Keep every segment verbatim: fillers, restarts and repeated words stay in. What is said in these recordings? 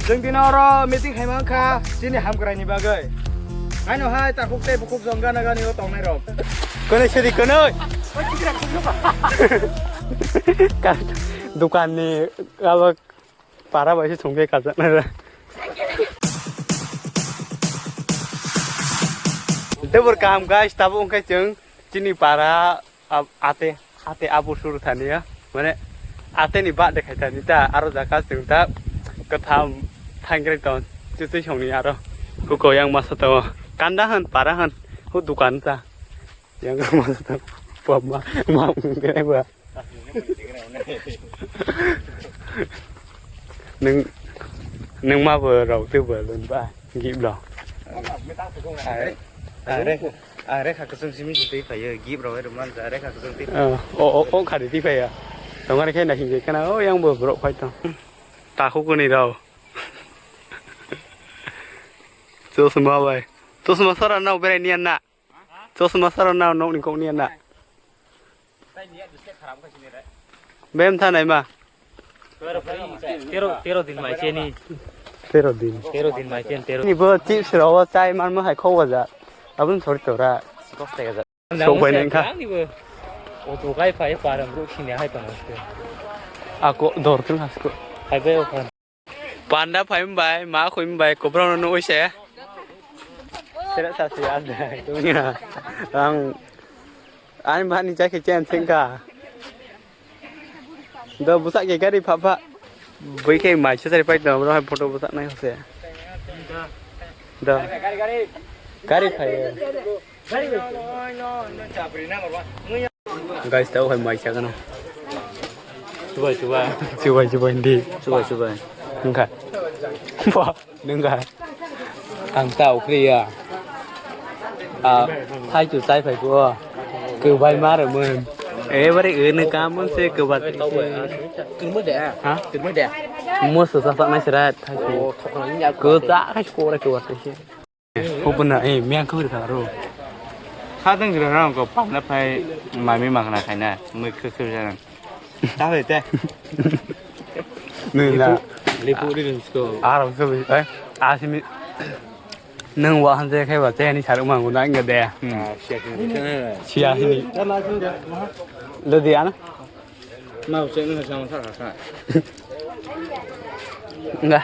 Chwng dino oro meeting khaima wngkha chini hamkraini bagwi. Haino hai takhuk tei bukhuk jong gana gani o tongnai rok. Kwnwi sidi kwnwi. Ka-, dukanni abo para bai se songkhe kajaknai. Tebur kaham guys, tabuk wngkhe chwng chini para Ab-, ate, ate abo suru thani ya. Mane, ate ni birthday khai thani ta, aro jaka chwng ta kwtham thangrwi ton, chuchwi songni aro. Huko yang masa tongo. Kanda han, para han, hu dukan ta. Yang masa tongo. Pop ma, ma, ma, ma. Nung, nung ma bo rau tu bo lun ba. Gift rok. Are, are, are kha kwchwng simi se twi phaio, gift rok rwmani, are kha kwchwng twi. Oh, o, o, o khari twi phaiya. Tongmani khe naising je kana, o yang bo borok phai tong. Takhuk kwnwi rok. Chosma bai. Chosma sara nao berai niya na. Chosma sara nao nokni kok niya na. Bem thanai ma. Tero, tero din mai cheni. Tero din. Tero din mai chen, tero. Ni bo chips rok o chai man mo hai khok waja. Abun sori tora. Sok bai nang kha. Ani bo. O to kai phai param ro khini hai tong. Ako dor thung hasko. Hai bai o khan. Panda phai bai, ma khoi bai, kobrang no oi se. Sera sa si an. Ang Ani mani chai khe chen thengkha. Do bwsak khe gari pha pha. Bui khe mai se sari pai tong, bro hai photo bwsak nai hose. Do. Gari phai. Guys, tao hai mai sa kana. Chubai, chubai. Chubai, chubai, hindi. Chubai, chubai. Wngkha. Wah. Nungkha. Ang ta ukri ya. Ah, hai chu chai phai ko. Kwbai ma rwmwn. Ebari ene kamon se kwbat. Kwrwngma de? Ha? Kwrwngma de? Moso sa sa nai sira thai chu. Ko ta khai ko ra kwbat se. Hopna, eh, miang khori kha ro. Kha tang jira rang ko panda phai mami mangna khaina. Mui khur khur jana. Ta bai te. Nung la. Lipu, lipu ri rin sko. Aro so bi, eh, asimi. Nung wa han je khai ba te ni saruk mangu na inga de. Hmm. Ah, siya sini. Siya sini. Lo di ana. Mau se nung sama sa sa. Enggak.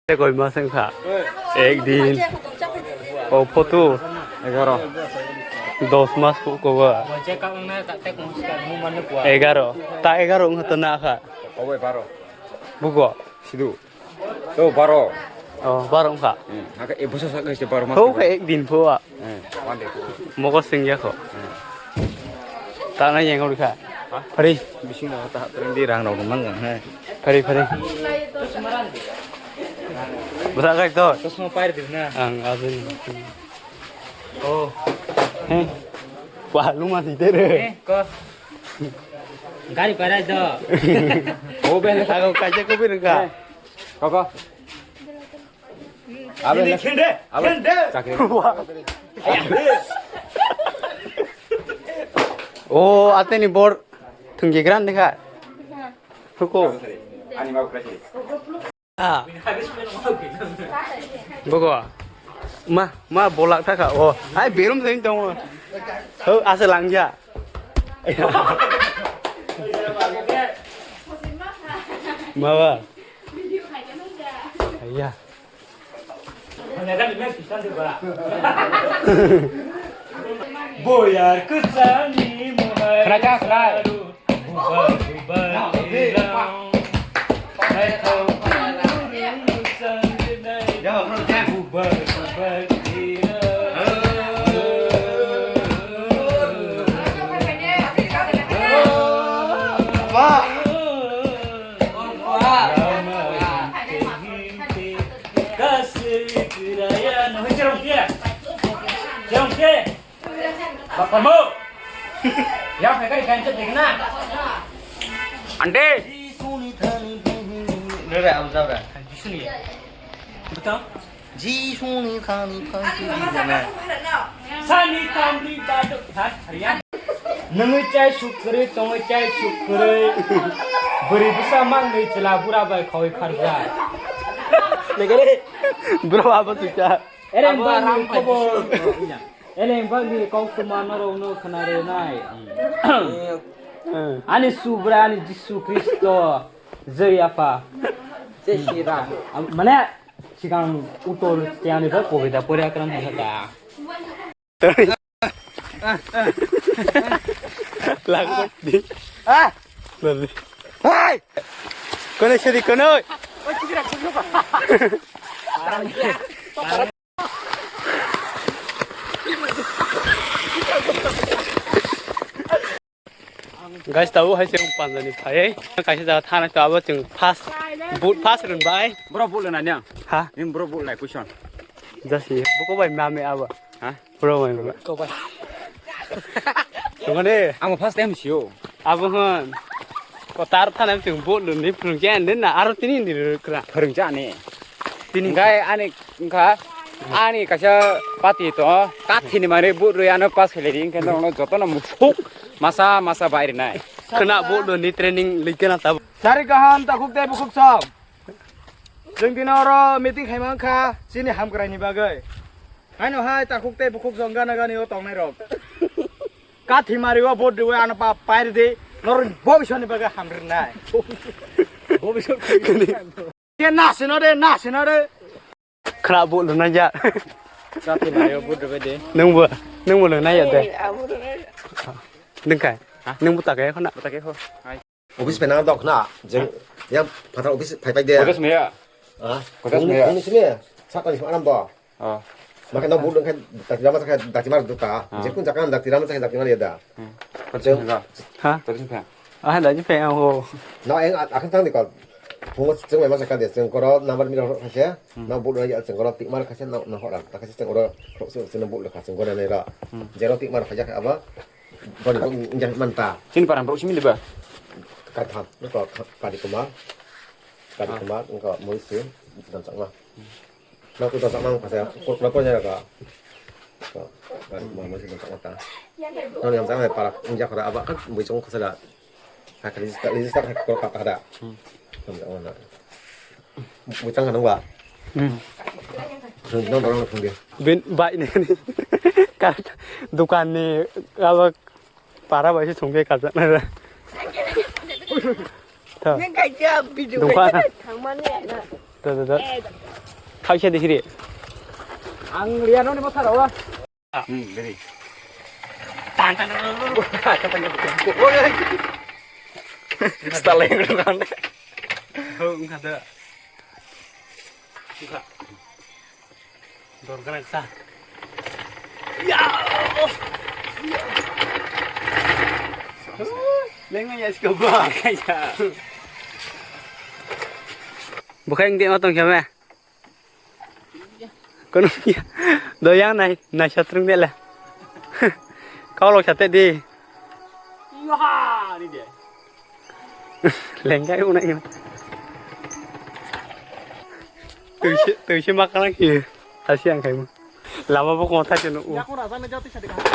Koi mas wngkha? Ek din. O photo. Egaro. Dos mas ko ba. Egaro. Ta egaro wngkha to na kha. Obo baro. Bugo. Sidu. To baro. O baro wngkha. Hmm. Haka e bosa sa kaise baro mas. Ho kha ek din pho. Hmm. One day. Mogo singya kho. Hmm. Ta na yang ori kha. Ha? Phari. Bising na ta trend di rang rok mang ha. Phari, phari. Bwsa kai to. Chosma pair di na. Ang abin. Oh. He. Wah, lu masih dere. Eh, ko. Gari parai do. Oh, bel. Aku kaja ko bir ka. Koko. Abe, khende, abe, khende. Chakri. Wah. Oh, ateni bor thungki gran dekha. Huko. Ah. Bogo. Ma, ma bolak thaka. Oh, ai berum sen tong. Ho, asa langja. Ma ba. Iya. Boyar kwchangni mohai. Khna kha, khna. Bubar, bubar, tilang. Naithok, bubar, bubar, tilang. Kasih kiraya, no, cerong kia. Cerong kia. Bapak mau. Ya, mereka ikan cek deh, kena. Ante. Rere, abu jabra. Jisuni ya? Betul? Jisuni thani thani jana. Sani tamri baduk, ha, harian. Nungui chai sukrui, tongui chai sukrui. Bwrwi bwsa mangwi chwla bura bai khaui kharjak. Bura abo chucha. Ereng bangni khobor. Ereng bangni koktwma norokno khna rwnai. Ani Subrai, ani Jisu Khristo, Jai Apha. Jai Shri Ram. Mane, sigang uttor tiyani ba kobita pore akram thangkha da. Lagu di. Ah! Lalu. Hai! Kono sedi kono. Guys, tabo hai se panjani phai. Kaisa jaga thana to abo chwng first boat first run bai. Bro boat lana niya. Ha? Ning bro boat lai kuson. Jasi, buko bai mame abo. Ha? Bro bai mame. Ko bai. Tungane. Amo first time sio. Abo hon. Ko tar thana chwng boat lun ni phung jan den na aro tini ni rukra. Phung jani. Tini. Gai ani Wngkha ani kaisa pati to, kathini mani but rwi ano pass khailai di, wngkhe norokno jotono musuk masa masa bai rwnai. Khwna but rwni training lwi khwna tabuk. Sari kaham takhuk tei bukhuk song. Chwng dino oro meeting khaima wngkha chini hamkraini bagwi. Haino hai takhuk tei bukhuk song gana gani o tongnai rok. Kathi mari o but rwi ano pa pair di, norok bobisoni bagwi hamrwnai. Bobisoni. Ke nasino de, nasino de. Khra bu luna ja. Chati nayo bu de de. Nungbo, nungbo luna ya de. Nungkai. Ha? Nungbo takai khona. Takai kho. Office pena dok na, jeng yang phatar office phai phai de. Kojas meya. Ha? Kojas meya. Ini sini. Sat tadi semalam to. Oh. Makai no bu dong kan dati rama sakai dati mar duta. Ah. Jekun jakan dati rama sakai dati mar ya da. Hmm. Jeng. Ha? Tadi sini. Ah, da ji phe ang ho. Na eng akan tang di kal. Phungo chwng mai masa kal de chwng koro number mira horo khaise. Hmm. Na board ya chwng koro tik mar khaise na na hora. Ta khaise chwng oro khok se chwng board le khaise gona ne ra. Hmm. Jero tik mar khaise aba. Boni ko injang man ta. Sini parang bro simi liba. Ka tham ko ka di kumar. Ka di kumar ko moi se dan chang ma. Nang kuda sama kasa, kurkura ko nyara ka. Ka, ka, ma, ma, sih, tak mata. Nang yang sama para, injak kora, aba, kan, bui chong kasa da. Ka, ka, register, register, ka, ka, ka, da. Hmm. Nang, nang, nang. Bui chang, nang, ba. Hmm. Nang, nang, nang, nang, nang. Bin, bai, ni, ni. Ka, dukan ni, aba, Para bai se thung khe kajak na ra. Tha. Nang kaisa video Dukan. Kaisa thangmani na. Da, da, da. Khaisa de hiri. Ang liano ni masa rawa. Hmm, deri. Tan, tan, tan, tan, tan. Oi, oi. Style yang dukan. Ho, enggak ada. Enggak. Dor gana sa. Ya. Lenga ya sika ba kaya. Bukhai ngi ma tong kya me. Kono ya. Doyang nai nai satrung de le. Kau lo chate di. Iha ni de. Lengkai unai. Tuise, tuise ma kana ki. Asi ang kaimu. Lama bo kong thai cheno. Yakung rajak ni jati sadi kaham.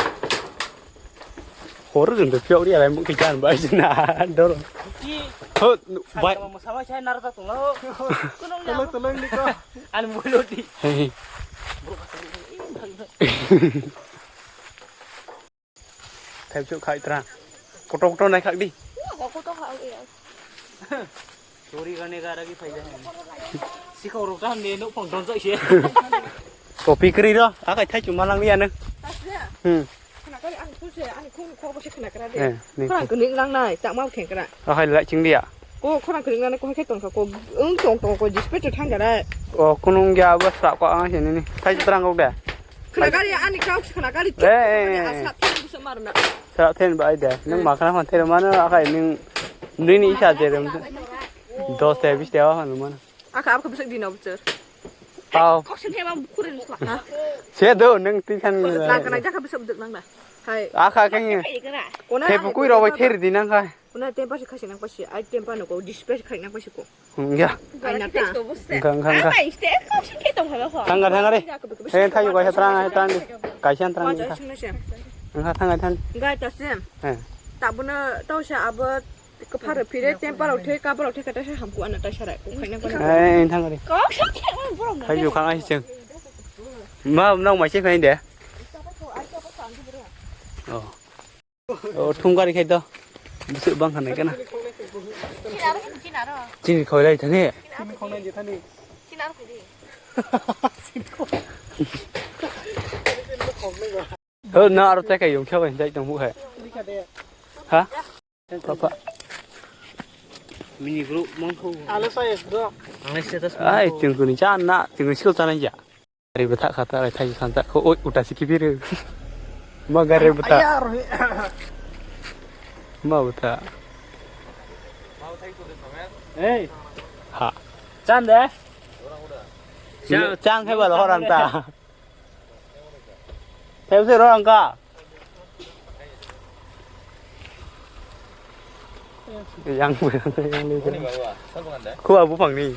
Horo jeng to phiok ri alai mung kijan bai jina. Dor. Ki. Ho, bai. Sama sama chai narata tungla ho. Kunung ya. Tolong, tolong ni ko. Ani mulo di. Hei, hei. Thaichuk khai tra. Koto koto nai khak di. Koto khak ya. Chori gane gara ki phai jai. Sikau rok ta ne no phone don jai se. Kopi kri ro, akai thaichuk malang ya ne. Hmm. Khana kari ang khul se, ang khul khul se khana kara de. Eh, ni khana khul. Kani lang nai, tak mau kheng kara. Ahai lai ching dia. Ko khorang kwrwng nani ko hai khe tongkha ko wng tong tong ko dispatch o thang khe rai. O kunung ya bo sra ko ang se nini. Thai twrang kok de. Khna gari ani kau khna gari. Eh, eh, eh. Asap thang bisa marna. Sra then bai de. Nung ma khna hon thero mano akai ning nini isa de rem. Dos te bis te wa hon mano. Aka abka bisa dino bocor. Tau. Kok sen hema kuren sla. Se do nung ti khan. Nang kana jaka bisa buduk nang da. Hai. Aka keng. Kona. He pukui ro bai ther di nang khai. Kuna tempa si khasi nang pasi, ai tempa no ko display khai nang pasi ko. Hmm, ya. Ai na ta. Engka, engka, engka. Ai, state ko si ke tong ha ko. Thang, thang, thang, re. He, thayu kaisa trang, he, trang di. Kaisa trang di. Engka, thang, thang. Gai ta sem. He. Tabuna tau sa abo Kwphar rok phire, temper rok thwi, cover rok thwi, kata se hamku ano tai sarai. Kok khaina kok. Ai, thang ari. Kok sa khe borok. Khai ju khang ai cheng. Ma nang mai se khai de. Oh. Oh, thung gari khai do. Bisu bang khanai kana. Chini khoi lai thani. Oh, na aro tai kai yung khabai dai tong bu hai. Ha? Papa. Mini bro, mangkho. Alo saya bro. Ang status. Ai, tingkuni cha na, tingkuni skill cha na ya. Ari bata khata, ari thai san ta, kho, oi, uta siki biru. Ma gare bata. Ayar. Ma bata. Hey. Ha. Chan de. Chang khai balo horan ta. Thai se ro ang ka. Yang yang ni. Khu abu phang ni.